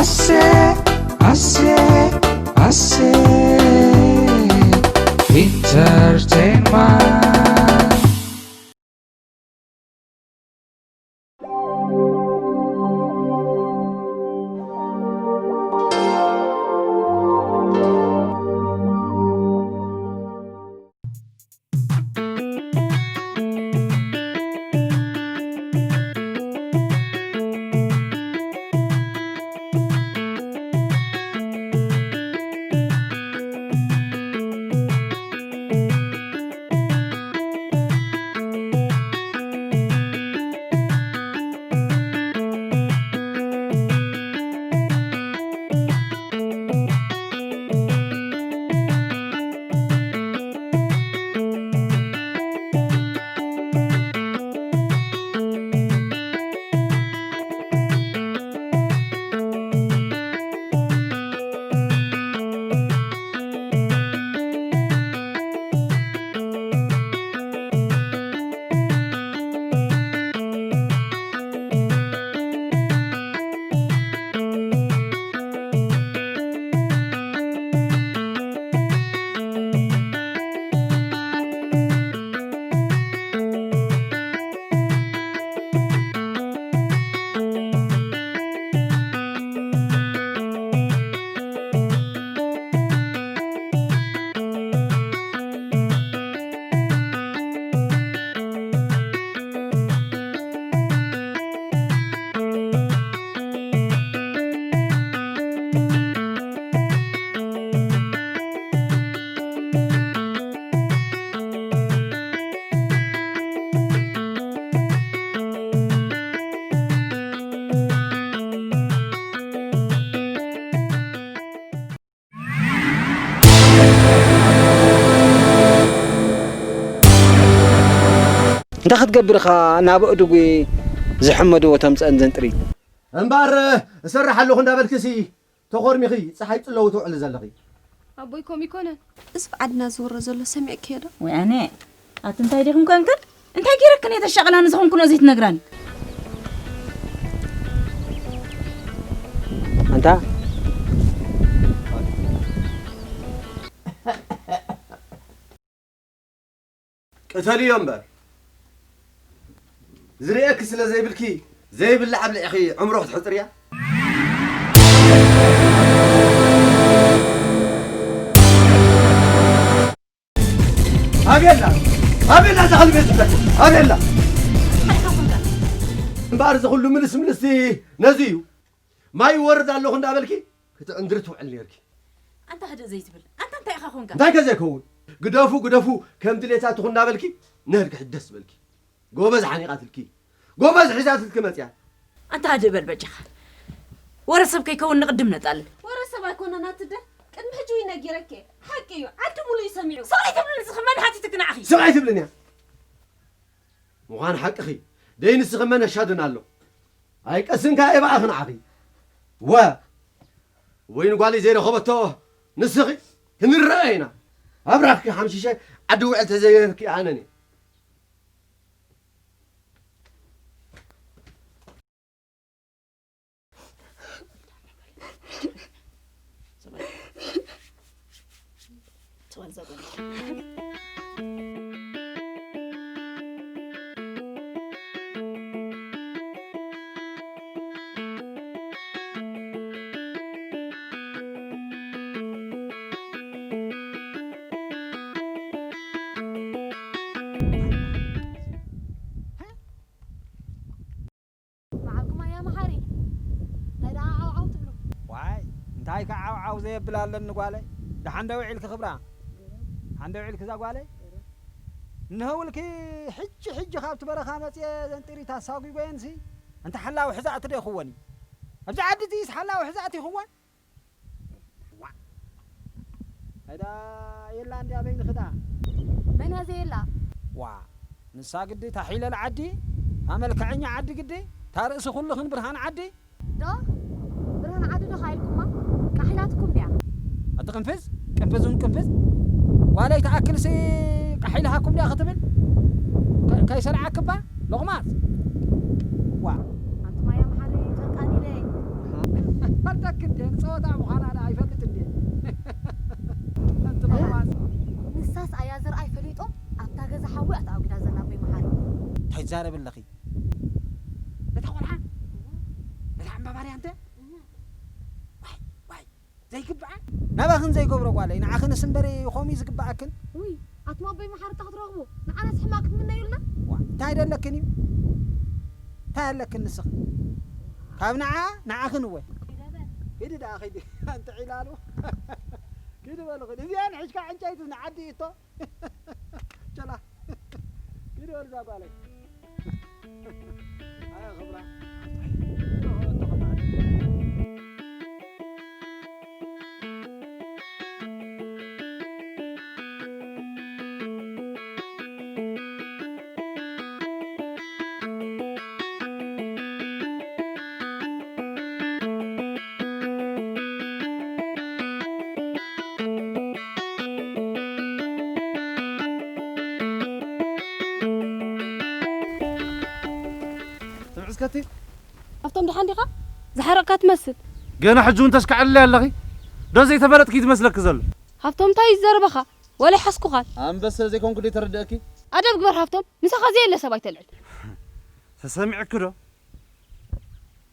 ኣሴ ኣሴ ኣሴ ኢንተርቴይንመንት። እንታይ ክትገብር ኢኻ? ናብ ኣእዱግ ዝሕመድዎ ተምፅአን ዘንጥሪ። እምበኣር እሰርሕ ኣለኹ እንዳበልክሲ ተኾርሚኺ ፀሓይ ፅለዊ ትውዕሊ ዘለኺ። ኣቦይ፣ ከምኡ ይኮነን። እዚ ብዓድና ዝወረ ዘሎ ሰሚዕክዮ ዶ? ወይ ኣነ፣ ኣቲ እንታይ ዲኹም ኮንክን? እንታይ ገይረክን እየ ተሻቕላኒ ዝኾንኩ ነዚ ትነግራኒ? ኣንታ ቅተልዮ እምበር፣ ዝርእየኪ ስለ ዘይብልኪ፣ ዘይብላዕ ኣብሊዕኺ ዕምሮ ክትሕጽርያ? ኣቤላ! ኣቤላ! እዛ ኸልቢ እትጠቅም! ኣቤላ! እምበኣር፣ እዚ ኹሉ ምልስ ምልስቲ ነዚ እዩ። ማይ ይወርድ ኣለኹ እንዳበልኪ ክትዕንድሪ ትውዕል ነርኪ። ኣንታ ህድእ ዘይትብል? ኣንታ እንታይ ኢኻ ኮንካ? እንታይ ከ ዘይከውን? ግደፉ፣ ግደፉ፣ ከም ድሌታትኹ እንዳበልኪ ነርኪ ሕደስ በልኪ። ጎበዝ ሓኒቓትልኪ፣ ጎበዝ ሒዛትልኪ መጽያ። ኣንታ ህድእ በል በጃኻ። ወረ ሰብ ከይከውን ንቕድም ነጣልል። ወረ ሰብ ኣይኮነን ኣትደ፣ ቅድሚ ሕጂ እውን ነጊረኪ እየ። ሓቂ እዩ፣ ዓዲ ሙሉእ እዩ ሰሚዑ። ስቕ ኣይትብልን፣ ንስኺ መን ሓቲትኪ ንዓኺ? ስቕ ኣይትብልን እያ። ምዃን ሓቅኺ፣ ደይ ንስኺ መን ኣሻድን ኣሎ? ኣይቀስንካ እየ ብኣኺ ንዓኺ። ወ፣ ወይ ንጓለይ ዘይረኸበቶ ንስኺ ክንረአ ኢና። ኣብራኽኪ ሓምሺሸ ዓዲ ውዕል ተዘይረኽብኪ ኣነን እየ። መዓልኩም ኣያ መሓሪ፣ እንታይ ደኣ ዓው ዓው ትብሉ? ዋይ፣ እንታይ ከ ዓው ዓው ዘየብል ኣለኒ ጓለይ? ደሓን ዶ ውዒልኪ ክብራ? ደሓን ዶ ውዒልኪ እዛ ጓለይ? እንሆ ውልኪ ሕጂ ሕጂ ካብቲ በረኻ መፅየ ዘንጢሪት ኣሳጒጎየንሲ፣ እንተ ሓላዊ ሕዛእቲ ዶ ይኽወን እዩ? ኣብዚ ዓዲ እዚስ ሓላዊ ሕዛእቲ ይኽወን? ዋ። ኣይዳ የላ እንድያ በይንኺ ዳ። መን እያ ዘየላ? ዋ፣ ንሳ ግዲ እታ ሒለል ዓዲ፣ እታ መልክዐኛ ዓዲ ግዲ፣ እታ ርእሲ ኩልኽን ብርሃን ዓዲ። ዶ? ብርሃን ዓዲ ዶ ኢልኩማ? ቃሒላትኩም ድያ? ኣቲ ቅንፍዝ፣ ቅንፍዝ እውን ቅንፍዝ። ጓለይ ትኣክልሲ ቃሒልሃኩም ድያ ክትብል? ከ-፣ ከይሰልዓክባ? ሎቕማጽ። ዋ። ኣንቱም ኣያ መሓሪ ጨርቃን ኢለ። ኣቲ ለክ እንዴ ንጸወታ ምዃና ኣነ ኣይፈልጥ እንዴ። ኣንቲ መኽባጽ። ንሳስ ኣያ ዘርኣይ ፈሊጦ ኣብታ ገዛ ሓዊ ኣታ ኣውጊዳ ዘላ ኣቦይ መሓሪ። እንታይ ትዛረቢ ኣለኺ? ነታ ቆልዓ? ነታ ዕምባባርያ እንተ? ዋይ፣ ዋይ፣ ዘይግብኣ? ናባኽን ዘይገብሮ ጓለይ፣ ንዓኽንስ እምበሪ ኾምዩ ዝግብኣክን? ውይ፣ ኣቱም ኣቦይ መሓሪ እታ ክትረኽቡ፣ ንዓናስ ሕማቕ ክትምነዩልና? ዋ፣ እንታይ ደለክን እዩ? እንታይ ኣለክን ንስኽን? ካብ ንዓ፣ ንዓኽን እወ። ኪዲ ደኣ ኺዲ፣ ኣንቲ ዒላሉ። ኪዲ በሉ ኺዲ። እዚኣን ሒዝካ ዕንጨይቲ ንዓዲ እቶ። ቸላ። ኪዲ በሉ እዛ ጓለይ። ኣያ ኽብራ። ትምዕስከቲ? ሃብቶም፣ ደሓን ዲኻ? ዝሓረቕካ ትመስል። ገና ሕጂ እውን ተሽካዕልለይ ኣለኺ? ዶ ዘይተፈለጥኪ ትመስለኪ ዘሎ? ሃብቶም፣ እንታይ እዩ ዝዘረበኻ? ወላ ይሓስኩኻን። ኣንበስ ስለ ዘይኮንኩ ዶ ተረድእኪ? ኣደብ ግበር ሃብቶም፣ ምሳኻ ዘየለ ሰብ ኣይተልዕል። ተሰሚዕኪ ዶ?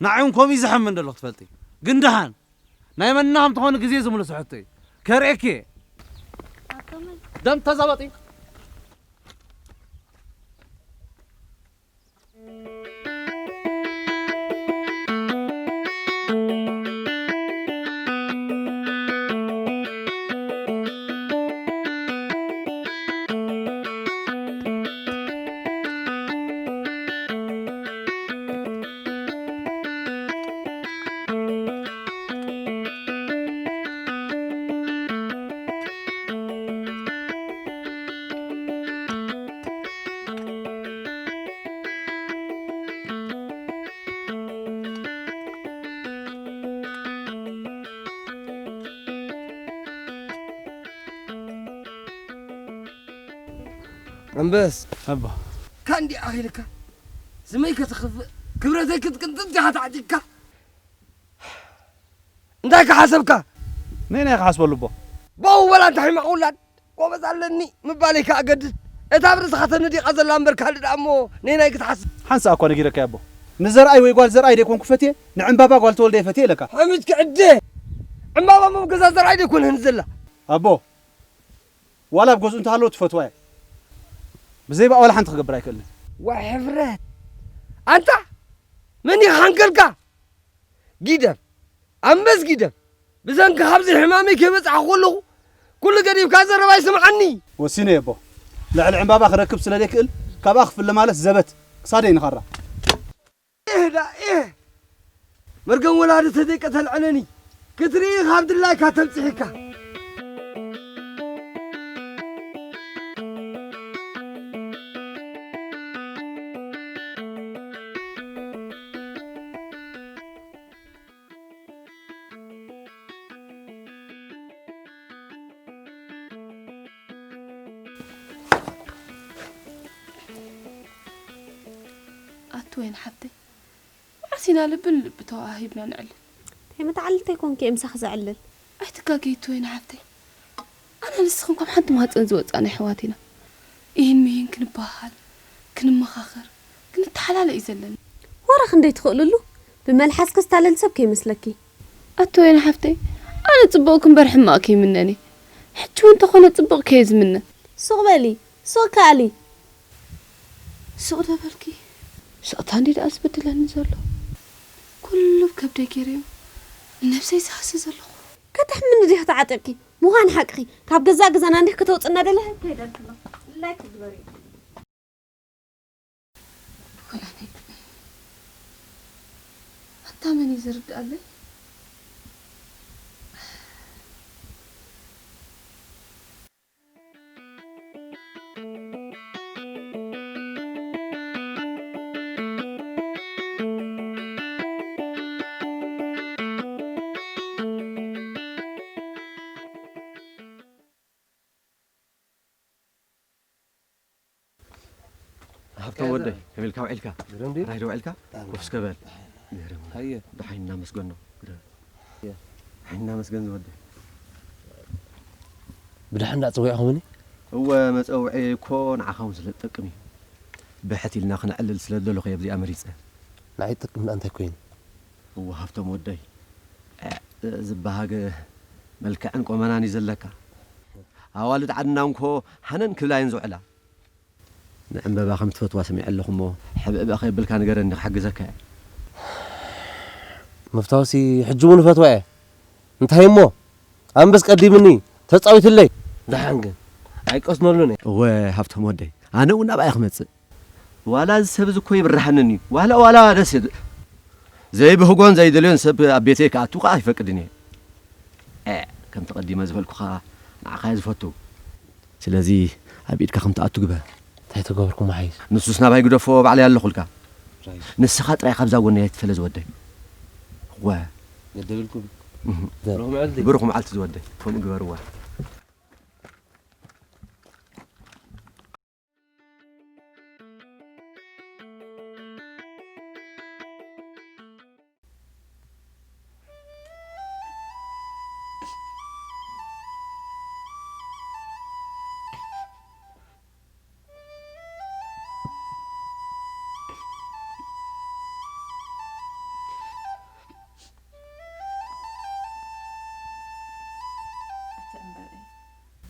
ንዓይ እውን ከምኡ እዩ ዝሓመን ዘሎ ክትፈልጢ። ግን ደሓን ናይ መና ከም ትኾኒ ግዜ ዝምልሶ ሕቶ እዩ። ከርእየኪ እየ። ደም ተዛበጢ። ኣንበስ ኣባ። ካንዲ ኣኺልካ ስመይ ከተኽፍእ ክብረተይ ክትቅንጥጥ ዲኻ ተዓጢቕካ? እንታይ ከሓሰብካ? ነይ ናይ ክሓስበሉ ኣቦ። ቦው በላ እንታይ ሕማቕ ውላድ። ጎበዝ ኣለኒ ምባለይ ከኣ ገድድ። እታ ኣብ ርእስኻ ተነዲቓ ዘላ እምበር ካልእ ደኣ እሞ ነይ ናይ ክትሓስብ። ሓንሳእ እኮ ነጊረካ ኣቦ። ንዘርኣይ ወይ ጓል ዘርኣይ ደይኮንኩ ፈትየ፣ ንዕምባባ ጓል ተወልደ እየ ፈትየ ኢለካ። ሕምጅ ክዕደ። ዕምባባ እሞ ገዛ ዘርኣይ ደይኮነን ዘላ። ኣቦ፣ ዋላ ኣብ ገዝኡ እንተሃለወ ትፈትዋ እየ። ብዘይባኣ ዋላ ሓንቲ ክገብር ኣይክእልን። ዋይ ሕፍረት። ኣንታ መን እዩ ሓንከልካ? ጊደፍ፣ ኣንበስ ጊደፍ፣ ብሰንኪ ካብዚ ሕማመይ ከይበጻሕኩ ከለኹ፣ ኩሉ ገዲፍካ ዘረባይ ስምዓኒ። ወሲነ እየ ኣቦ። ልዕሊ ዕምባባ ክረክብ ስለ ዘይክእል፣ ካብኣ ክፍለ ማለት ዘበት፣ ክሳደይ ንኸራ። ኤህ ዳ ኤህ! መርገም ወላዲ ተዘይቀተልዐለኒ፣ ክትርኢ ካብ ድላይካ ተብጺሕካ። ኣቲ ወይን ሓብተይ፣ መዓስ ኢና ልብን ልቢ ተዋሃሂብና ነዕልል? እንታይ መተዓልልቲ ኣይኮንኪ እየ ምሳኺ ዘዕልል። ኣይትጋገዪ ኣቲ ወይን ሓብተይ። ኣነ ንስኽን ከም ሓንቲ ማህፀን ዝወፃና ኣሕዋት ኢና። ኢሂን ምሂን ክንበሃሃል፣ ክንመኻኸር፣ ክንተሓላለ እዩ ዘለና። ወረ ክንደይ ትኽእልሉ? ብመልሓስኪ ስታለል ሰብ ከይመስለኪ። ኣቲ ወይን ሓፍተይ፣ ኣነ ፅቡቕ ክምበር ሕማቕ ከይምነን እየ። ሕጂ እውን እንተኾነ ፅቡቕ ከየ ዝምነ። ሱቕ በሊ፣ ሱቕ ከኣሊ። ሱቕ ዶ በልኪ? ስቕታ እንዲ ደኣ ዝበድለኒ ዘሎ። ኩሉ ብከብደይ ገይረዮ ንነብሰይ ዝሃሲ ዘለኹ። ከተሕምኒ ዲኺ ተዓጢቕኪ? ምዃን ሓቅኺ፣ ካብ ገዛእ ገዛና እንዲህ ከተውፅና ደለኺ? ከይደልክሎ፣ ላይክ ግበሪ። ወይ ኣነ፣ ኣታ መን እዩ ዝርድኣለይ? ሃብቶም ወደይ፣ ከመይ ኢልካ ውዒልካ? ግርም ድዩ? ራይ ዶ ውዒልካ? ኣነ። ኮፍ እስከ በል። ግርም። ሃየ። ደሓን እናመስገኖ። ግርም። ኣይና መስገን ዝወደ። ብድሓን ዳኣ ጸዊዕኹምኒ? እወ፣ መጸውዒ እኮ ንዓኻ እውን ስለ ዝጠቅም እዩ። ብሕት ኢልና ክነዕልል ስለ ዝደለኹ እየ ብዚኣ መሪጸ። ንዓይ ዝጠቅም ደኣ እንታይ ኮይኑ? እወ፣ ሃብቶም ወደይ፣ እ፣ ዝበሃገ መልክዕን ቆመናን እዩ ዘለካ። ኣዋልድ ዓድና እንኮ ሃነን ክብላ እየን ዝውዕላ። ንዕምበባ ከም ትፈትዋ ሰሚዐ ኣለኹ እሞ፣ ሕብእብእ ከየብልካ ንገረኒ፣ ክሕግዘካ እየ። ምፍታውሲ ሕጂ እውን እፈትዋ እየ። እንታይ እሞ? ኣንበስ ቀዲምኒ፣ ተጻዊትለይ። ደሓን ግን፣ ኣይቀስነሉን እየ። እወ፣ ሃብቶም ወደይ፣ ኣነ እውን ናብኣ እየ ክመጽእ። ዋላ እዚ ሰብ እዚ እኮ ይብርሃንን እዩ። ዋላ፣ ዋላ ደስ የ-፣ ዘይብህጎን ዘይደልዮን ሰብ ኣብ ቤተይ ክኣቱ ከኣ ኣይፈቅድን እየ። እ፣ ከምቲ ቀዲመ ዝበልኩኻ ንዓኻ እየ ዝፈቱ። ስለዚ ኣብ ኢድካ ከም ትኣቱ ግበር። እንታይ ተገብርኩም ሓይሽ? ንሱስ ናባይ ግደፎ፣ ባዕለይ ኣለኹልካ። ራይሽ። ንስኻ ጥራይ ካብዛ ጎነይ ኣይትፈለ ዝወደይ። ወ። ገደብልኩም። እህ። ብሩኽ መዓልቲ። ብሩኽ መዓልቲ ዝወደይ። ከምኡ ግበርዋ።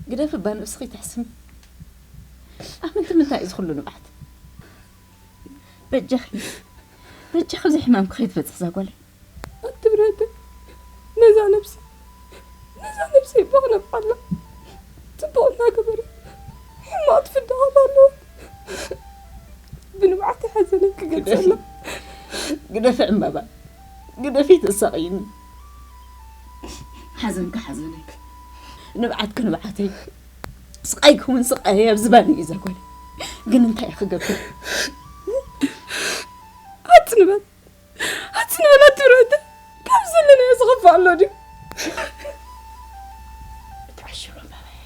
ግደፊ እባ ነብስኺ ትሕስሚ። ኣመንቲ ምንታይ እዩ ዝኹሉ ንብዓት? በጃኺ፣ በጃኺ ኣብዚ ሕማምኪ ከይትበጽሒ እዛ ጓለይ። ኣቲ ብረተይ፣ ነዛ ነብሲ፣ ነዛ ነብሲ ይቦኽነብዓላ። ጽቡቕ እናገበረት ሕማቕ ትፍዳኸት ኣለዋ። ብንብዓት ሓዘነይ ክገልጸላ። ግደፊ ዕምባባ፣ ግደፊ ተሳቕይኒ። ሓዘንኪ ሓዘነይ፣ ንብዓትኪ ንብዓተይ፣ ስቓይኪ እውን ስቓየይ ኣብ ዝባን እዩ እዛ ጓለይ። ግን እንታይ እየ ክገብር? ኣቲ ንበል። ኣቲ ንበል ኣቲ ብረተ፣ ካብ ዘለናዮ ዝኸፍእ ኣሎ ድዩ? እቲ ዕሽሮ እምበባየ።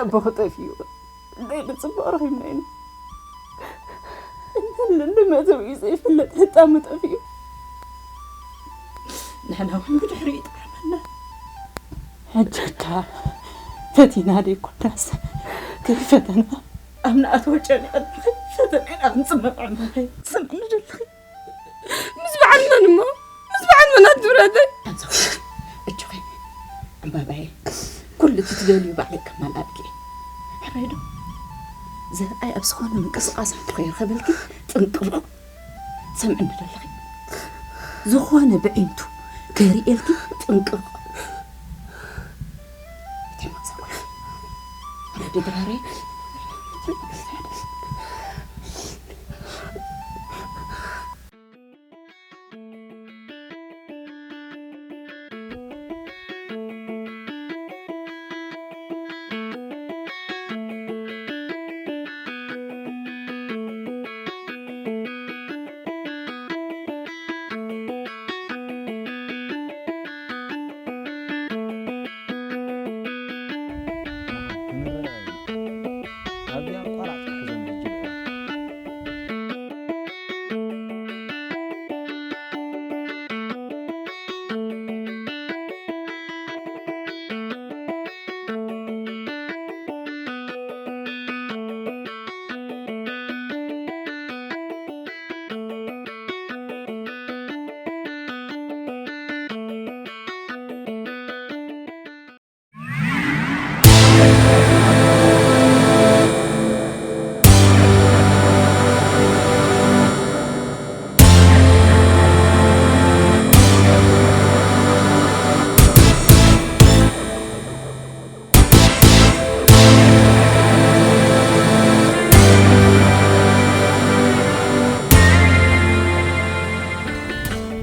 ኣቦኺ ጠፊኡ፣ ደይ ንጽበቕ ረኺብና ኢና። እንተለ ንመእተዊኡ ዘይፍለጥ ህጣሙ ጠፊኡ። ንሕና እውን ብድሕሪኡ ይጥዓመና። ሕጂ ክዓ ፈቲና ደይኮናስ፣ ከይፈተና ኣብ ንኣትዎ ጨኒቐና ፈተና ኢና ክንጽመም ዕምበባይ። ስምዕኒ ደለኺ? ምስ በዓል መን እሞ? ምስ በዓል መን ኣቲ ብረተይ? ኣጆኺ፣ ኣጆኺ ዕምባባየ፣ ኩሉ እቲ ትደልዩ ባዕለይ ከማልኣልኪ እየ። ሕራይ ዶ? ዘርኣይ ኣብ ዝኾነ ምንቅስቓስ እንተኸይረኸበልኪ ጥንቅቕ። ትሰምዕኒ ዶ ኣለኺ? ዝኾነ ብዒንቱ ከይርእየልኪ ጥንቅቕ። እቲ ሕማቕ ሰብኣይ። ወዲ ድራረይ።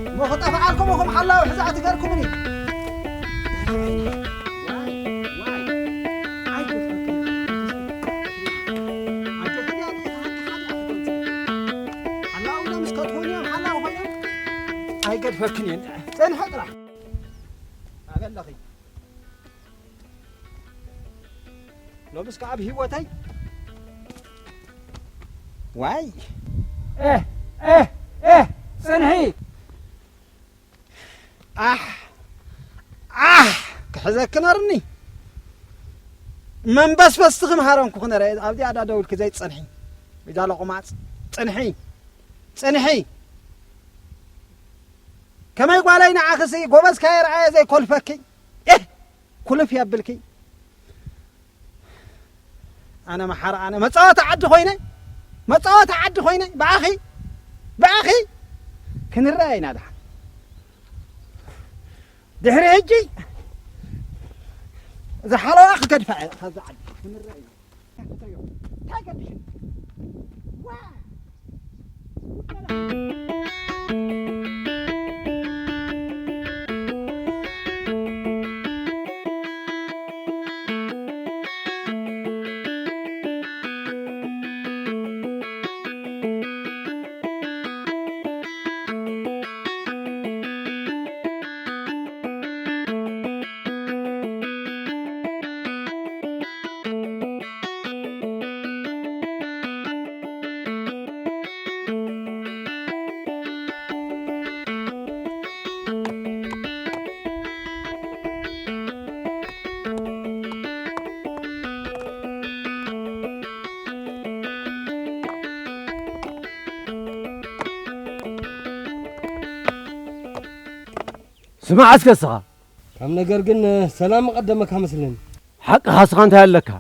እሞ ክጠፍኣልኩም እኹም ሓላዊ ሕዛእቲ ገርኩምኒ። ኣይገድፈክን እየ። ጽንሒ ጥራሕ። ኣበለኺ። ሎምስ ከኣ ብህይወተይ። ዋይ። ኤህ፣ ኤህ፣ ኤህ፣ ጽንሒ። ኣሕ፣ ኣሕ ክሕዘኪ ነርኒ መንበስበስቲ ክምሃረንኩ ክነረ ኣብዚኣ ዳደውልኪ ዘይትጸንሒ ብጃሎ ቁማጽ ጽንሒ ጽንሒ ከመይ ጓለይ ንዓኽሲ ጎበዝ ካየ ረኣየ ዘይኮልፈኪ እህ ኩልፍ የብልኪ ኣነ መሓራ ኣነ መጻወቲ ዓዲ ኮይነ መጻወቲ ዓዲ ኮይነ ብኣኺ ብኣኺ ክንረኣ ኢና ደሓን ድሕሪ ሕጂ ዝሓለዋ ክገድፋ እየ ካብዛ ዓዲ ክንረአ ኢና እንታይ ገዲሽ ዋ ስማዕ እስከ እስኻ ካብ ነገር ግን ሰላም ቀደመካ መስለኒ ሓቅኻ እስኻ እንታይ ኣለካ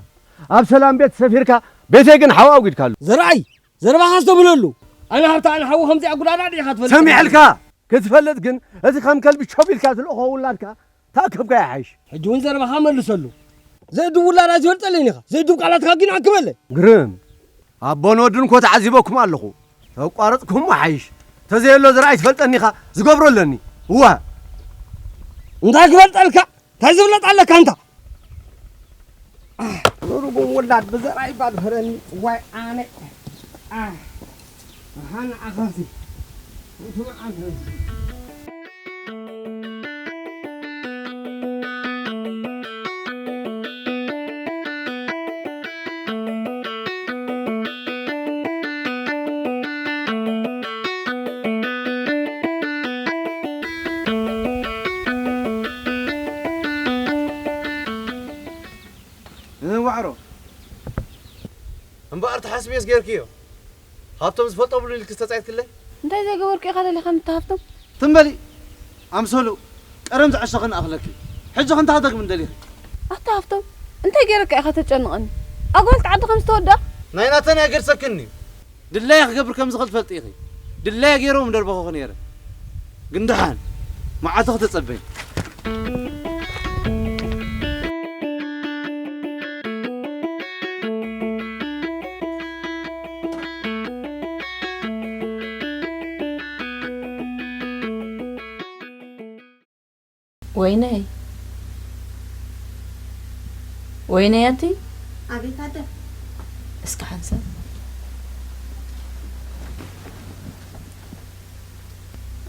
ኣብ ሰላም ቤት ሰፊርካ ቤተይ ግን ሓው ኣውጊድካሉ ዘርኣይ ዘረባኻ ኣስተብህለሉ ኣነ ሃብታ ኣነ ሓዊ ከምዚኣ ጉዳዳ ዲኻ ትፈልጥ ሰሚዕልካ ክትፈልጥ ግን እዚ ከም ከልቢ ሾፍ ኢልካ ትልእኾ ውላድካ ተኣከብካ ይሓይሽ ሕጂ እውን ዘረባኻ መልሰሉ ዘእድብ ውላዳ ዝፈልጠለይን ኢኻ ዘእድብ ቃላትካ ግን ኣክበለ ግርም ኣቦን ወድን እኮ ተዓዚበኩም ኣለኹ ተቋረጥኩም ሓይሽ ተዘየሎ ዝረኣይ ትፈልጠኒ ኢኻ ዝገብሮ ኣለኒ እዋ እንታይ ክፈልጠልካ እንታይ ዝብለጥ ኣለካ እንታ ንርጉም ውላድ ብዘርኣይ ባድፈረኒ ዋይ ኣነ ሃን ዓኸሲ ዋዕሮ እምበኣር ተሓስብዮስ ገይርክዮ ሃብቶም ዝፈልጦ ብሉ ኢልክስ ተጻይትክለይ እንታይ ዘይገበርኩ ኢኻ ደሊኻ ምትሃፍቶም ትም በሊ ኣምሰሉ ቀደም ዝዕሸኺ ንኣኽለኪ ሕጂ ክንታ ክደግም እንደሊኺ ኣታ ሃፍቶም እንታይ ገይረካ ኢኻ ተጨንቐኒ ኣጓልቲ ዓዲ ከም ዝተወድኣ ናይ ናተን ኣገድሰክኒ ድላየ ክገብር ከም ዝኽእል ትፈልጢ ኢኺ ድላየ ገይረ ምደርበኹኺ ነይረ ግን ደሓን መዓልቲ ክተጸበይ ወይነይ ወይነይ ኣቲ ኣቤት ኣደ እስኪ ሓንሳብ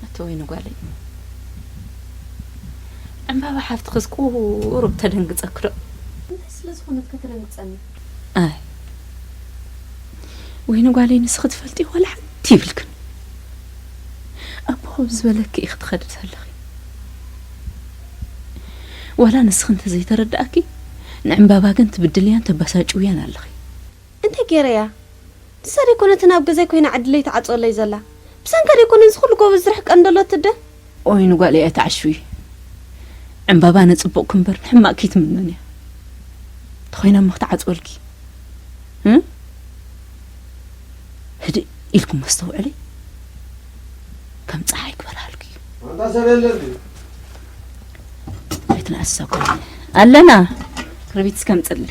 ኣቲ ወይኒ ጓለይ ዕምባባ ሓፍትኽስ ቁሩብ ተደንግጸኪ ዶ እንታይ ስለ ዝኾነት ከተደንግጸኒ ኣይ ወይኒ ጓለይ ንስኺ ትፈልጢ ዋላ ሓንቲ ይብልክን ኣቦ ከም ዝበለኪ ኢኺ ትኸዲ ዘለኺ ዋላ ንስኺ እንተዘይተረድኣኪ ንዕምባባ ግን ትብድልያን ተበሳጭውያን ኣለኺ እንታይ ገይረያ ንሳ ደይኮነትን ኣብ ገዛይ ኮይና ዕድለይ ትዓፅወለይ ዘላ ብሰንካ ደይኮነን ዝኩሉ ጎበዝ ዝርሕቀን ደሎ ትደ ኦይ ንጓል እያ ተዓሽዊ ዕምባባ ንፅቡቅ ክንበር ንሕማቅ ከይትምነን እያ ተኮይና እሞ ክትዓፅወልኪ ህድእ ኢልኩም መስተውዕሊ ከም ፀሓይ ክበርሃልኩ እዩ ኣንታ ሰብ የለን ድዩ ኣይትንኣስሳ ኮነ ኣለና ክርቢት እስከምፅሊ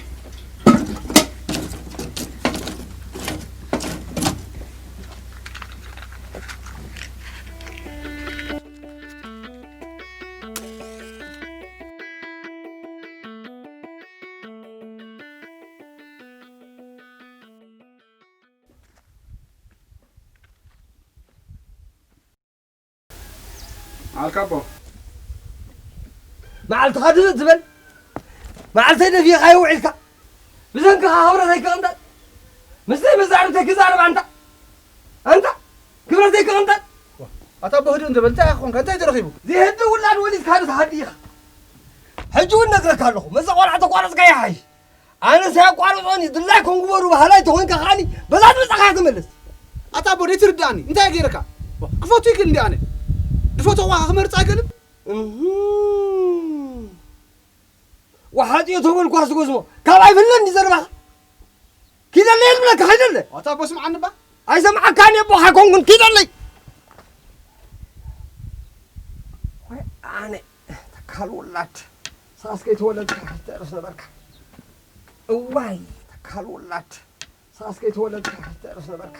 መዓልካ ኣቦ መዓልትኻ ድምፅ ዝበል መዓልተይ ደፊእኻዮ ውዒልካ ብሰንክኻ ክብረተይ ክቕንጠጥ ምስ መዛርብተይ ክዛረብ ኣንታ ኣንታ ክብረተይ ክቕንጠጥ ኣታ ኣቦ ህድእ እንተበል እንታይ ክኾንካ እንታይ ተረኺቡ ዘይህድእ ውላድ ወሊድካ ዶ ትሃዲ ኢኻ ሕጂ እውን ነግረካ ኣለኹ፣ መዛ ቆልዓ ተቋረፅካ ይሓይሽ። ኣነ ሳያቋርፆኒ ድላይ ኮንጉ በሩ ባህላይ ተኾንካ ከዓኒ በዛ ትመፃኻ ትመልስ። ኣታ ኣቦ ደይትርዳእኒ እንታይ ገይረካ? ክፈቱ ይክእል እንዲ ኣነ ድፈተዋ ክመርፅ ኣይክእልን። እህም። ወሓጥዮ ተበልኳ ዝጎዝሞ ካብ ኣይፍለን እንዲ ዘረባኻ። ኪደለይ የልብለካ ኪደለ። ኣታ ኣቦ ስምዓኒ እባ። ኣይሰምዓካን እየ ኣቦኻ ኣይኮንኩን ኪደለይ። ወይ ኣነ ተካል ውላድ ሳስ ከይተወለድካ ተርስ ነበርካ። እዋይ ተካል ውላድ ሳስ ከይተወለድካ ተርስ ነበርካ።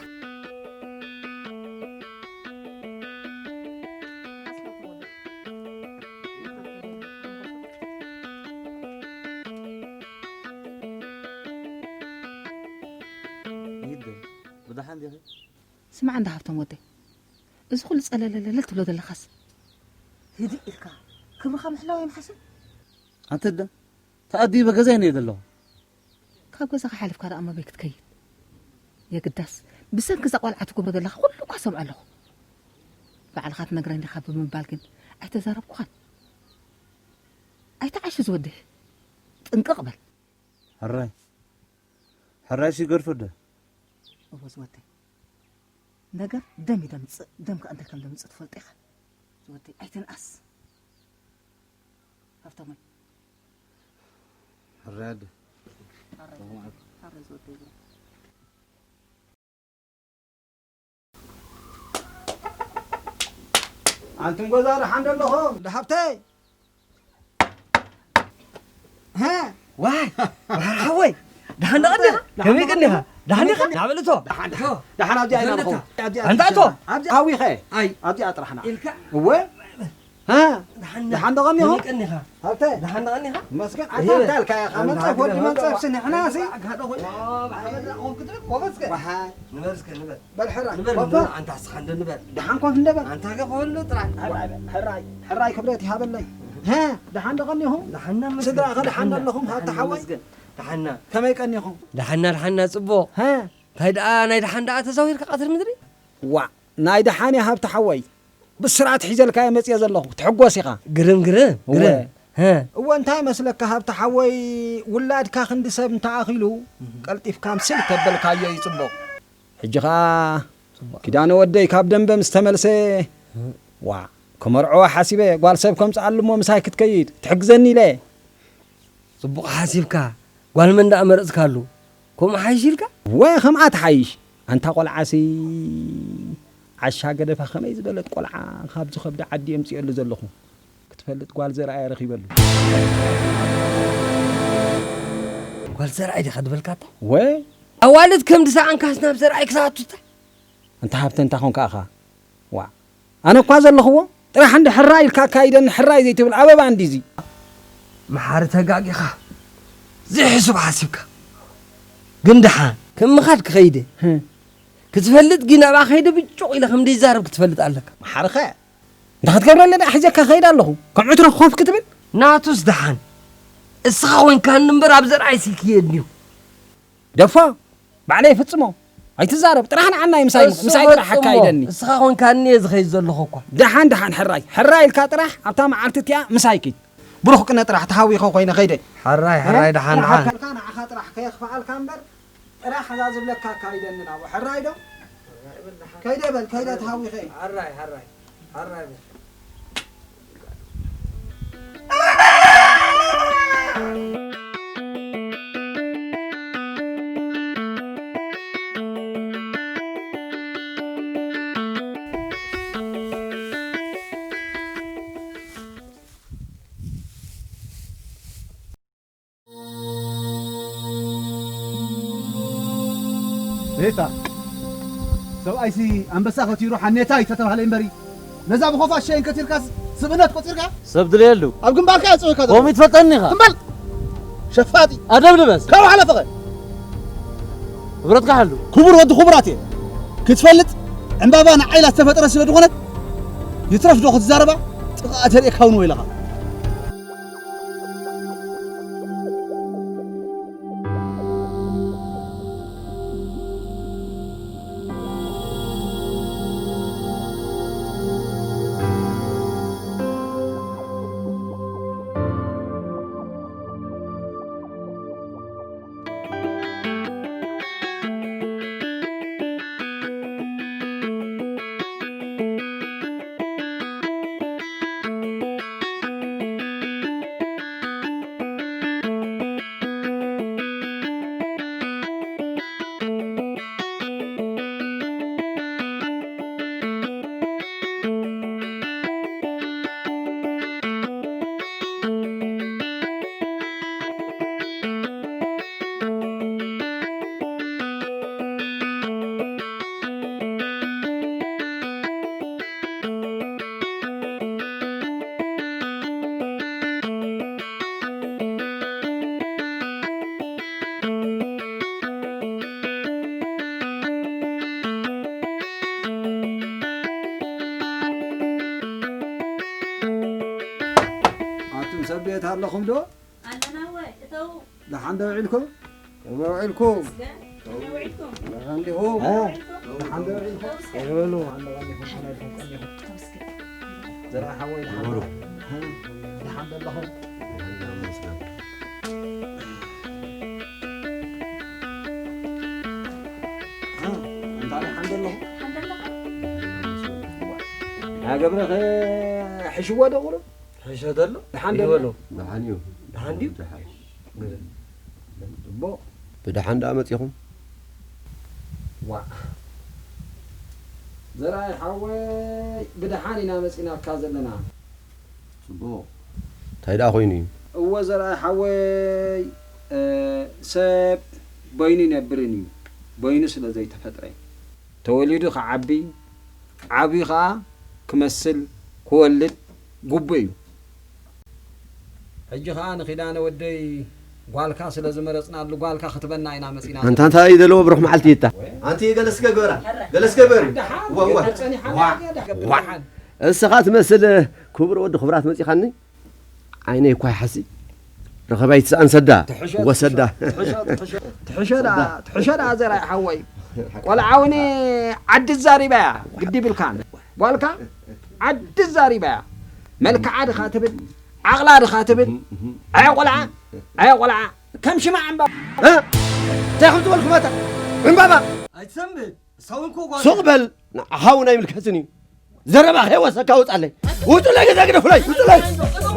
ይደ ብደሓን ዲኺ? ስማዕ እንዳ ሃብቶም ወደይ፣ እዚ ኩሉ ጸለለለለ ትብሎ ዘለኻስ ህድእ ኢልካ ክብርኻ ምሕላው የምሓስን? ኣንተ ደ ተኣዲበ ገዛይ ነየ ዘለኹ። ካብ ገዛኻ ሓሊፍካ ደኣ መበይ ክትከይድ? የግዳስ ብሰንኪ እዛ ቆልዓ ትገብሮ ዘለኻ ኩሉ እኳ ሰምዖ ኣለኹ። ባዕልኻ ትነግረኒ ኢኻ ብምባል ግን ኣይተዛረብኩኻን። ኣይትዓሽ ዝወደይ፣ ጥንቅቕ በል። ሕራይ ሕራይ ሲገርፎ ደ እወ ዝወደይ፣ ነገር ደም እዩ ደምፅእ፣ ደም ከኣ እንታይ ከም ደምፅእ ትፈልጦ ኢኻ። ዝወደይ ኣይትንኣስ ሃብታመይ። ሕራይ ኣደ። ሓራይ ዝወደይ። ኣንቱም ገዛ ደሓን ዶ ኣለኹም? ደሓብተይ። ሀ? ዋይ፣ ዋይ፣ ሓወይ፣ ደሓን ደኣ እንዲኻ? ከመይ ቀኒኻ? ደሓን ዲኻ? ናበል እቶ። ደሓን፣ ደሓን። ደሓን ኣብዚኣ ኢና በል ንኸውን። እታ። ኣብዚኣ ኣንታ እቶ። ኣብዚኣ ሃዊኸ። ኣይ። ኣብዚኣ ጥራሕ ንዓ። ኢልካ? እወ። ሀ? ደሓን ደሓን ዶ ቀኒኹም? ከመይ ቀኒኻ? ሃብተ? ደሓን ደኣ እንዲኻ? መስገን፣ ኣንታ እንታይ ኢልካ ኢኻ? ኣንታ መንጸፍ ወዲ ሃብተ መንጸፍ ሲ ንሕና ሲ። ኣጋዶ ኾይ። ኦ፣ ብሓመድ ራእኹም ክትብል፣ ጎበዝ ከ? ወሓይ። ንበር እስከ፣ ንበር። በል ሕራይ፣ ንበር፣ ኮፍ። ንበር፣ ኣንታ እስኻ እንደ ንበር። ደሓን ኮፍ እንደ በል። ኣንታ ከ ከወሎ ጥራሕ። ሕራይ፣ ሕራይ፣ ሕራይ ክብረት ይሃበለይ። ሀ፣ ደሓን ዶ ቀኒኹም? ደሓና መስገን። ስድራ ከ ደሓን ደሓና፣ ኣለኹም? ሃብተ ደሓና ሓወይ? መስገን። ደሓና። ከመይ ቀኒኹም? ደሓና፣ ደሓና፣ ጽቡቕ። ሀ? እንታይ ደኣ ናይ ደሓን ደኣ ተዛዊርካ ቀትሪ ምድሪ? ዋእ፣ ናይ ደሓን እየ ሃብተ ሓወይ። ብስራት ሒዘልካዮ መጽየ ዘለኹ፣ ትሕጎስ ኢኻ። ግርም፣ ግርም፣ እወ። ግርም። ሀ። እወ፣ እንታይ መስለካ ሃብተ ሓወይ፣ ውላድካ ክንዲ ሰብ እንተኣኺሉ፣ እህ። ቀልጢፍካ ምስል ተበልካዮ እዩ ጽቡቕ። ሕጂ ኸኣ ጽቡቕ። ኪዳነ ወደይ ካብ ደንበ ምስ ተመልሰ፣ እህ። ዋ፣ ከመርዕዋ ሓሲበ፣ ጓል ሰብ ከምጽኣሉ እሞ ምሳይ ክትከይድ፣ ትሕግዘኒ ኢለ። ጽቡቕ ሓሲብካ። ጓል መን ደኣ መረጽካሉ? ከምኡ ሓይሽ ኢልካ? ወ፣ ከምኣ ትሓይሽ። ኣንታ ቆልዓሲ ዓሻ ገደፋ ከመይ ዝበለት ቆልዓ ካብዚ ከብዲ ዓዲ የምጽኤሉ ዘለኹ። ክትፈልጥ ጓል ዘርኣይ ረኺበሉ። ጓል ዘርኣይ ዲኻ ድበልካታ? ወ። ኣዋልድ ከም ድሰኣንካስ ናብ ዘርኣይ ክሰኣቱታ? ኣንታ ሃብተ እንታ ኾንካ ኢኻ? ዋእ፣ ኣነ እኳ ዘለኽዎ ጥራሕ እንዲ ሕራይ ኢልካ ኣካይደኒ፣ ሕራይ ዘይትብል ኣበባ እንዲዚ። መሓሪ ተጋጊኻ። ዘይሕሱብ ሓሲብካ። ግን ደሓን፣ ከም ምኻድ ክኸይደ። ህም። ክትፈልጥ ግን ኣብኣ ከይደ ብጩቕ ኢለ ከም ዘይዛረብ ክትፈልጥ ኣለካ። መሓሪ ኸ? እንዳ ክትገብረለይ ደኣ ሒዘካ ክኸይድ ኣለኹ። ከም ዕትሮ ኮፍ ክትብል? ናቱስ ደሓን። እስኻ ኮይንካኒ እምበር ኣብ ዘርኣይ ስልኪ የድልዩ። ደፎ፣ ባዕለይ ይፍጽሞ። ኣይትዛረብ፣ ጥራሕ ንዓናይ ምሳይ፣ እሱ ምሳይ ጥራሕ ፈጽሞ። ኣካይደኒ። እስኻ ኮንካኒ እየ ዝኸይድ ዘለኹ እኳ። ደሓን፣ ደሓን፣ ሕራይ። ሕራይ ኢልካ ጥራሕ ኣብታ መዓልቲ እቲኣ ምሳይ ኪድ። ብሩኽ ቅነ ጥራሕ ተሃዊኸ ኮይነ ከይደ። ሕራይ፣ ሕራይ፣ እ? ደሓን፣ ደሓን። ሓካልካ ንዓኻ ጥራሕ ከየኽፍኣልካ እምበር፣ ጥራሕ እዛ ዝብለካ ኣካይደኒ ናብኡ። ሕራይ ዶ? ከይደ በል፣ ከይደ ተሃዊኸ። ሕራይ፣ ሕራይ። ኔታ፣ ሰብኣይሲ ኣንበሳ ከቲሩ ሓኔታይ ተተባህለ እምበሪ፣ ነዛ ብኾፋ ሸይን ከቲርካስ ስብእነት ቆጺርካ? ሰብ ድለየሉ። ኣብ ግንባርካ እያ ጽውካ ዘሎ። ኮሚት ፈጠኒ ኢኻ። ትም በል! ሸፋጢ! ኣደብ ልበስ። ካብ ሓለፈኸ? ክብረትካ ሓሉ። ክቡር ወዲ ክቡራት እየ። ክትፈልጥ፣ ዕምባባ ንዓይላ ዝተፈጠረ ስለ ዝኾነት፣ ይትረፍ ዶ ክትዛረባ? ጥቓ ተርእየካ እውን ወይለኻ። ሰብ ቤት ኣለኹም ዶ? ኣለና እወ፣ እተው። ደሓን ዶ ውዒልኩም? ከመይ ውዒልኩም? መስገን፣ ከመይ ውዒልኩም? ደሓን ዲኹም? እ? ደሓን ዶ ውዒልኩም? እተው እስገን። ዘርኣይ ሓወይ፣ ደሓን ዶ? እ? ደሓን ዶ ኣለኹም? እ? እንታይ ደሓን ዶ ኣለኹም? ደሓን ዶ ኣለኹም? ኣገብረ ኸ ሕሽዎ ዶ ቁሩብ? ሕሸ ተሎ? ደሓን ዶ ይበሎ? ደሓን እዩ። ደሓን ድዩ? ደሓን። ጽቡቕ። ብደሓን ደኣ መጺኹም? ዋእ። ዘርኣይ ሓወይ፣ ብደሓን ኢና መጺናካ ዘለና። ጽቡቕ። እንታይ ደኣ ኮይኑ እዩ? እወ ዘርኣይ ሓወይ፣ እ፣ ሰብ በይኑ ይነብርን እዩ። በይኑ ስለ ዘይተፈጥረ። ተወሊዱ ክዓቢ፣ ዓብዩ ኸኣ ክመስል፣ ክወልድ ግቡእ እዩ። ሕጂ ኸኣ ንኺዳነ ወደይ ጓልካ ስለ ዝመረጽናሉ፣ ጓልካ ክትበና ኢና መጺና። ኣንታ እንታይ እዩ ዘለዎ ብሩኽ መዓልቲ ይታ? ኣንቲ ገለ እስከ ግበራ፣ ገለ እስከ ግበሪ። ደሓን፣ ወ፣ ወ። ጸኒሓና ዋ፣ ድያ? ዋ። ደሓን። እስኻ ትመስል ክቡር ወዲ ክቡራት መጺኻኒ። ዓይነይ እኳ ይሓሲ። ረኸባይ ትስኣን ሰዳ፣ ትሕሸ፣ ወሰዳ። ትሕሸ፣ ትሕሸ፣ ትሕሸ ደኣ፣ ትሕሸ ደኣ ዘርኣይ ሓወይ። ቆልዓ እውን ዓዲ ዛሪባ እያ፣ ግዲ ይብልካን። ጓልካ ዓዲ ዛሪባ እያ። መልክዓ ድኻ ትብል፣ ዓቕላ ድኻ ትብል። ኣየ ቆልዓ፣ ኣየ ቆልዓ፣ ከም ሽማዕ ዕምባባ። እ? እንታይ ከም ዝበልኩም ኣታ? ዕምባባ። ኣይትሰንብድ። ሰው እኮ ጓል ሱቕ በል፣ ንዓኻ እውን ኣይምልከትን እዩ። ዘረባ ከይወሰካ ውጻለይ። ውጹለይ ገዛ ግደፉለይ፣ ውጹለይ።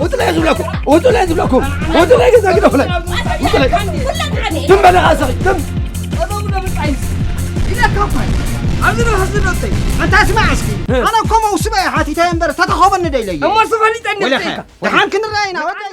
ውጹለይ ዝብለኩም፣ ውጹለይ ዝብለኩም፣ ውጹለይ ገዛ ግደፉለይ። ውጹለይ። ትም በል ኢኻ ሰኺ፣ ትም። ጥበቡ ለምጻይስ ኢለካ እኮ እዩ። ኣብዚ ነው ህዝቢ ነብሰይ። ኣንታ ስማዕ እስኪ። ኣነ እኮ መውስበ እየ ሓቲተ እምበር ተተኸበኒ ደይለየ። እሞ እሱ ፈሊጠኒ ወለኸ። ደይካ። ደሓን ክንረኣይ ኢና። ወደይ።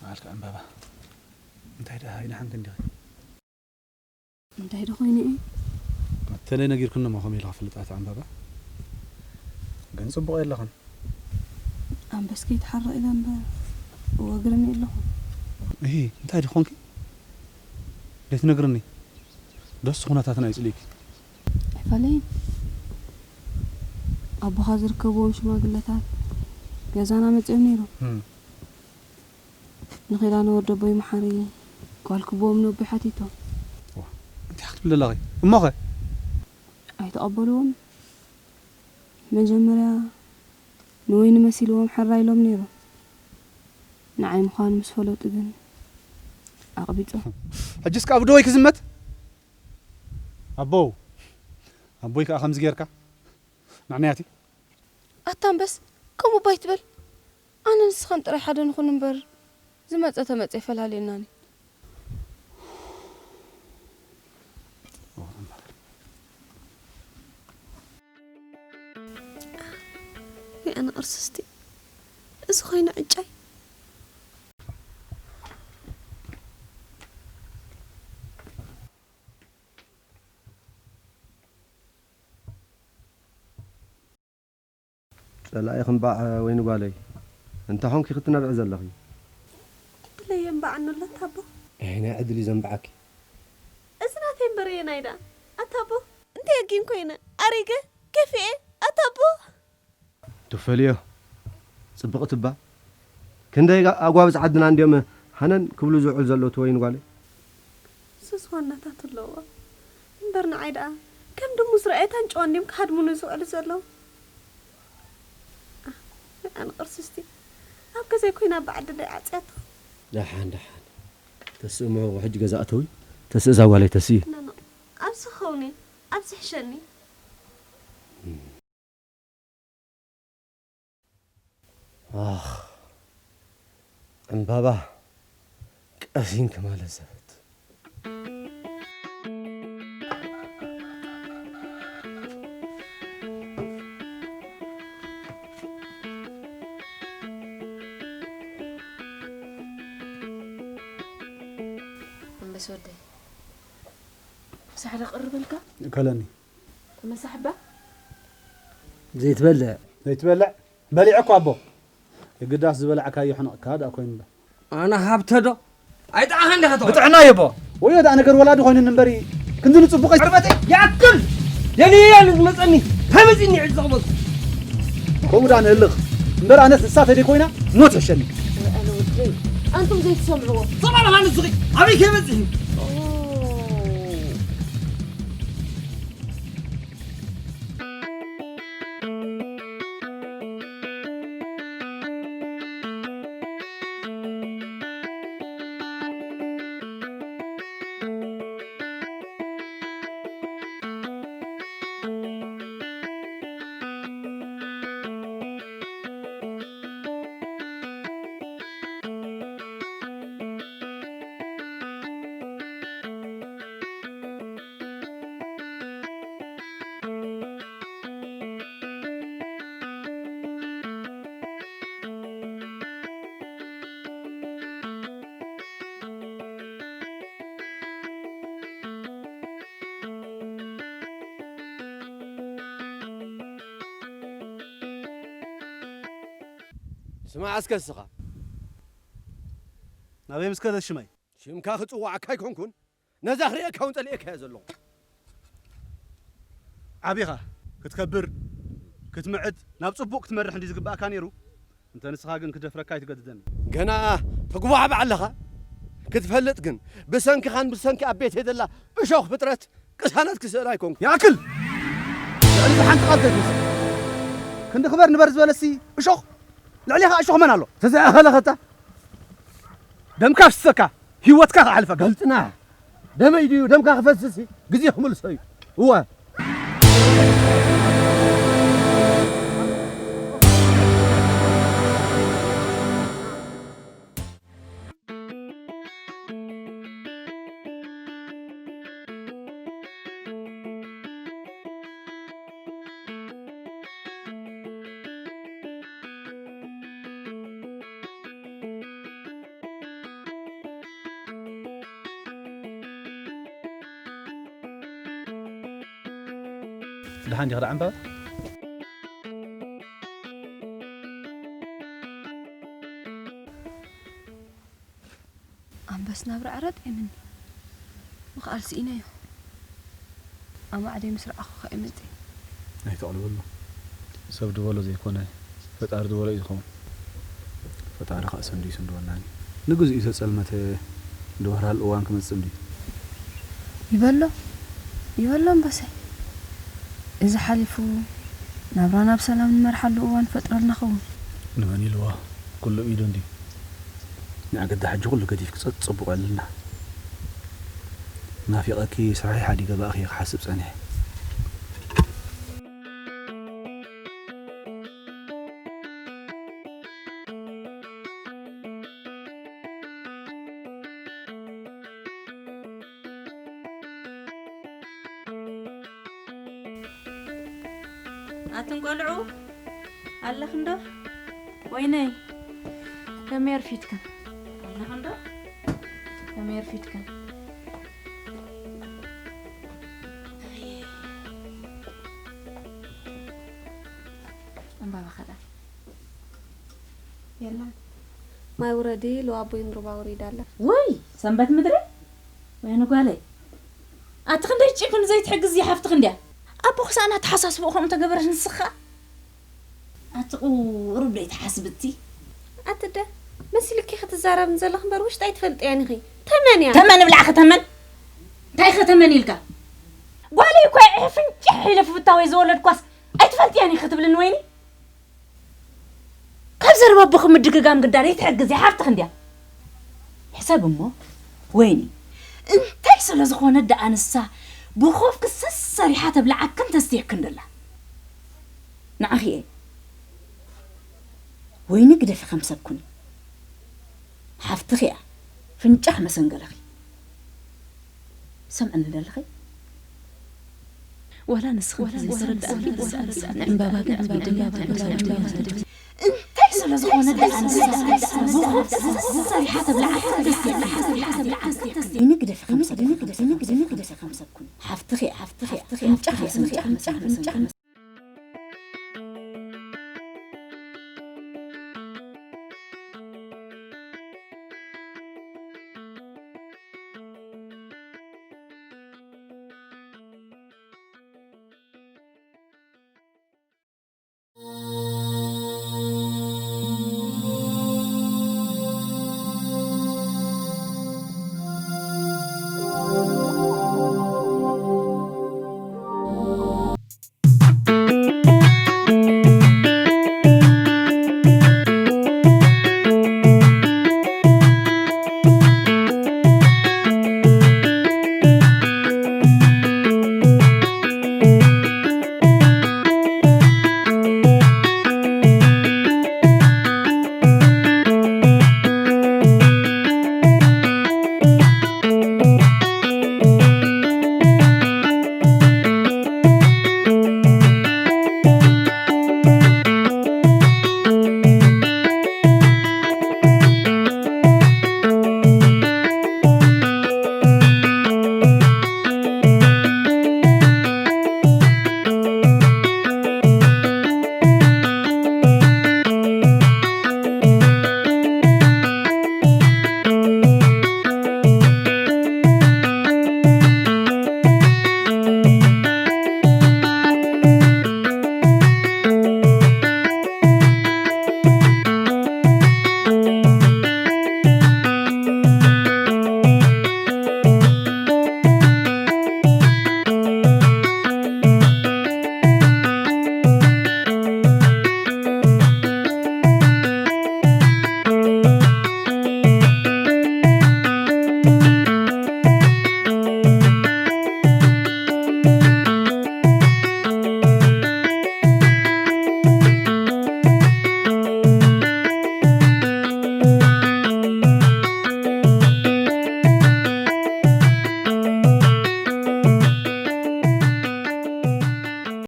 መዓልካ ዕምባባ፣ እንታይ ደኣ ኣይደሓንክን ዲኺ? እንታይ ዶ ኮይኑ እዩ? ኣተለይ ነጊርክኒ እሞ ከመይ ኢልካ ፍልጥ ኣቲ ዕምባባ? ግን ጽቡቕ የለኽን። ኣንበስ ከይትሓርቕ ኢለ እምበር እወግርኒ ኣለኹ። እሂ፣ እንታይ ዶ ኾንኪ? ዘይትነግርኒ? ዶስ ኩነታትና ይጽልይኪ? ኣይፋለይን። ኣቦኻ ዝርከብዎም ሽማግለታት ገዛና መጺኦም ነይሮም። እም። ንኺዳነ ወዲ ኣቦይ መሓሪ ጓል ክብዎም ነቦይ ሓቲቶም። ዋ፣ እንታይ ክትብሊ ኣለኺ? እሞኸ? ኣይተቐበልዎን። መጀመርያ ንወይኒ መሲልዎም ሕራይ ኢሎም ነይሮም። ንዓይ ምዃኑ ምስ ፈለጡ ግን ኣቕቢጾም። ሕጂስ ካብ ደወይ ክዝመት? ኣቦው፣ ኣቦይ ከኣ ከምዚ ጌርካ? ንዕንያቲ? ኣታ ኣንበስ፣ ከምኡ እባ ኣይትበል። ኣነ ንስኻን ጥራይ ሓደ ንኹን እምበር፣ ዝመጸ ተመጸ ኣይፈላልየናን እዩ። ወይ ኣነ ቅርስስቲ፣ እዚ ኾይኑ ዕጫይ። ጸላኢኺ እምባዕ ወይኒ ጓለይ፣ እንታይ ኾንኪ ክትነብዒ ዘለኺ? ዕድለይ የንባዓኒ ኣሎ ኣታ ኣቦ። ኣየናይ ዕድል እዩ ዘንብዓኪ? እዚ ናተይ እምበር ኣየናይ ደኣ ኣታ ኣቦ? እንታይ ኣጊም ኮይነ? ኣሪገ? ከፊኤ? ኣታ ኣቦ። ትፈልዮ ጽብቕቲ እባ፣ ክንደይ ኣጓብዝ ዓድና እንድዮም ሃነን ክብሉ ዝውዕሉ ዘለዉ እቲ ወይኒ ጓለይ። ሱስ ዋናታት ኣለዎ እምበር ንዓይ ደኣ ከም ድሙ ዝረኣየታን ጨው እንድዮም ክሃድሙኒ ዝውዕሉ ዘለዉ። ኣነ ቅርስስቲ ኣብ ገዛይ ኮይና ብዓዲ ደይ ዓጽያቶ። ደሓን ደሓን ተስእ እሞ ሕጂ ገዛ ኣተዊ። ተስእ እዛ ጓለይ ተስኢ። ኖ፣ ኖ፣ ኣብዚ ኸውኒ፣ ኣብዚ ሕሸኒ። ኣኽ፣ ባባ ቀሲንኪ ማለት ዘበት። ኣንበስ ወደይ፣ ምሳሕ ዶ ቅርበልካ? እከለኒ። ምሳሕ እባ? ዘይትበልዕ። ዘይትበልዕ? በሊዐ እኮ ኣቦ። የግዳስ ዝበላዕካዮ ሕንቕካ ደኣ ኮይኑ እምበር። ኣነ ሃብተ ዶ? ኣይጠዓኻን ዲኻ ትኾን? ብጥዕና እየ ኣቦ። ወዮ ደኣ ነገር ወላዲ ኮይኑኒ እምበሪ፣ ክንዲ ንጽቡቕ ኣይ- ዕርበተይ ይኣክል! ደልየ እየ ንዝመጸኒ። እንታይ መጺእኒ ሕጂ ዘቕበልኩ? ከምኡ ደኣ ንህልኽ። እምበር ኣነስ ንሳ ተደይ ኮይና ሞት ይሕሸኒ። ኣነ ወደይ፣ ኣንቱም ዘይትሰምዕዎ። ሰማዕኻ ንስኺ ኣበይ ከይበጽሕ እዩ? ኦ። ስማዕ እስከ እስኻ። ናበይ ምስ ከደ ሽመይ? ሽምካ ክጽዋዓካ ኣይኮንኩን፣ ነዛ ክርእየካ እውን ጸሊኤካ እየ ዘለኹ። ዓቢኻ ክትከብር፣ ክትምዕድ፣ ናብ ጽቡቕ ክትመርሕ እንዲ ዝግባእካ ነይሩ። እንተ ንስኻ ግን ክደፍረካ ኣይትገድደኒ። ገና ተጉባዕባዕ ኣለኻ። ክትፈልጥ ግን፣ ብሰንክኻን ብሰንኪ ኣብ ቤተይ ዘላ እሾኽ ፍጥረት ቅሳነት ክስእላ ኣይኮንኩ። ይኣክል! ልዕሊ ሓንቲ ቃል ከይትውስኽ። ክንዲ ክበር ንበር ዝበለሲ እሾኽ፣ ልዕሌኻ እሾኽ መን ኣሎ? ተዘይኣኸለኸታ ደምካ ፍሰካ፣ ህይወትካ ክሓልፈካ። ገልጥና፣ ደመይ ድዩ ደምካ ክፈስስ ግዜ ክምልሶ እዩ። እወ። ደሓን ዲኻ ደኣ ዕምባባ? ኣንበስ ናብራ ዕረጥ የምኒ። ምኽኣል ስኢነዮ። ኣማዕደይ ምስ ረኣኹ ከኣ ይመጽእ። ኣይተቕልበሉ። ሰብ ድበሎ ዘይኮነ፣ ፈጣሪ ድበሎ እዩ ዝኸውን። ፈጣሪ ከኣ ሰንድዩ ይስንድወናኒ። ንግዚኡ ተጸልመተ ድበርሃል እዋን ክመጽእ እንድዩ። ይበሎ፣ ይበሎ ኣንበሰይ። እዚ ሓሊፉ ናብራና ብሰላም ንመርሓሉ እዋን ፈጥረልና ኸውን። ንመን ኢልዋ? ኩሉ ኢዱ እንድዩ። ንኣገዳ ሕጂ ኩሉ ገዲፍኪ ጸጥ ጽቡቕ በልልና። ናፊቐኪ ስራሐይ ሓዲገ ብኣኺ ክሓስብ ጸኒሐ። ኣትን ቆልዑ ኣለኽን ዶ? ወይነይ፣ ከመይ ኣርፊድክን? ኣለኽን ዶ? ከመይ ኣርፊድክን? ዕምባባ ኸዳ የላን። ማይ ውረዲ፣ ኢሉ ኣቦይ ንሩባ ውሪዳ ኣላ። ውይ፣ ሰንበት ምድሪ! ወይኒ ጓለይ፣ ኣቲ ክንደይ ጭክን ዘይትሕግዝ እያ ሓፍትኽ እንድያ። ኣቦኽስ ኣነ ኣተሓሳስብኡ ከምኡ ተገበረስ ንስኻ? ኣቲ ቁሩብ ደይ ትሓስብቲ? ኣቲ ደ፣ መሲልኪ ክትዛረብን ዘለኽ እምበር ውሽጢ ኣይትፈልጥያን ኢኺ። ተመን እያ። ተመን እብላዕ ከተመን? እንታይ ከተመን ኢልካ? ጓለይ እኮ እየ ፍንጭሕ ኢለ ፍታወይ ዝወለድኳስ ኣይትፈልጥያን ኢኺ ክትብልኒ ወይኒ? ካብ ዘረባ ኣቦኺ ምድግጋም ግዳ ደይ ትሕግዝ እያ ሓፍትኽ እንድያ። ሕሰብ እሞ ወይኒ፣ እንታይ ስለ ዝኾነት ደኣ ንሳ ብኾፍ ክሰስ ሰሪሓ ተብልዓክን ተስትየክን ደላ? ንዓኺ እየ። ወይኒ ግደፊ ከም ሰብ ኩኒ። ኣፍትኺ እያ ፍንጫ ክመሰንገለኺ። ሰምዕኒ ደለኺ? ዋላ ንስኺ ዘይተረዳእኪ፣ ንዕምባባ ግን ኣቢደያ ተበሳጭ። እንታይ ስለ ዝኾነ ደኣ ንሳ ብኹብቲ ሰሪሓ ተብልዓኪ? ንግደፊ ከም ሰብ፣ ንግደፊ ከም ሰብ ኩኒ። ሓፍትኺ እያ፣ ሓፍትኺ እያ፣ ፍንጫ ክመሰንገለኺ።